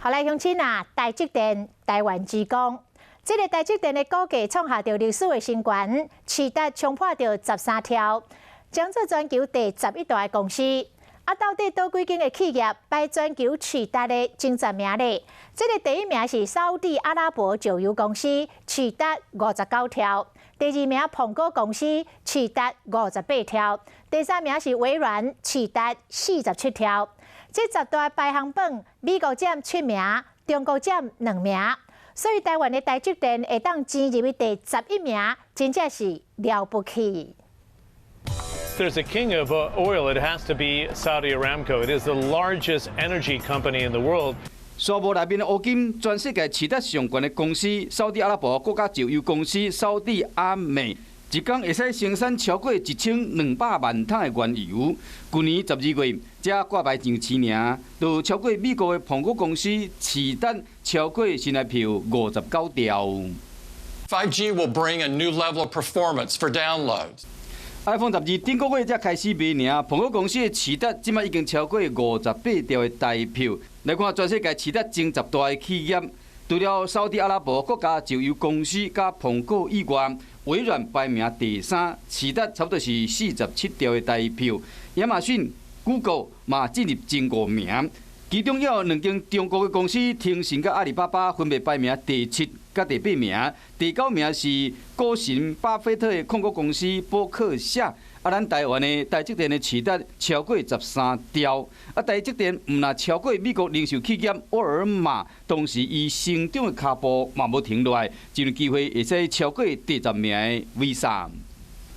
好來，鄉親啊，台積電台灣之光，這个台積電的股價創下著歷史的新高，市值衝破著13兆，將做全球第11大的公司。啊，到底佗幾間的企業排全球市值的前十名咧？這个第一名是沙烏地阿拉伯石油公司，市值59兆；第二名蘋果公司，市值58兆；第三名是微軟，市值47兆。這十大排行榜，美國佔七名，中國佔兩名，所以台灣的台積電會當進入第11名，真正是了不起。 There's a king of oil. It has to be Saudi Aramco. It is the largest energy company in the world. 沙漠內面的烏金，全世界市值上懸的公司，沙烏地阿拉伯國家石油公司沙烏地阿美，一工會使生產超過1200萬桶的原油。去年12月，才掛牌上市爾，就超過美國的蘋果公司市值超過新台幣59兆。 5G will bring a new level of performance for downloads. iPhone 12頂個月才開始賣爾，蘋果公司的市值這擺已經超過58兆的台票。來看全世界市值前十大的企業，除了沙烏地阿拉伯國家石油公司佮蘋果以外，微軟排名第三，市值差不多是47兆的台票。亞馬遜、Google 嘛進入前五名，其中有兩間中國的公司騰訊佮阿里巴巴分別排名第七佮第八名，第九名是股神巴菲特的控股公司波克夏。啊，咱台灣的台積電的市值超過13兆，啊，台積電毋但超過美國零售企業沃爾瑪，同時伊成長的跤步嘛無停落來，真有機會會使超過第十名的 Visa。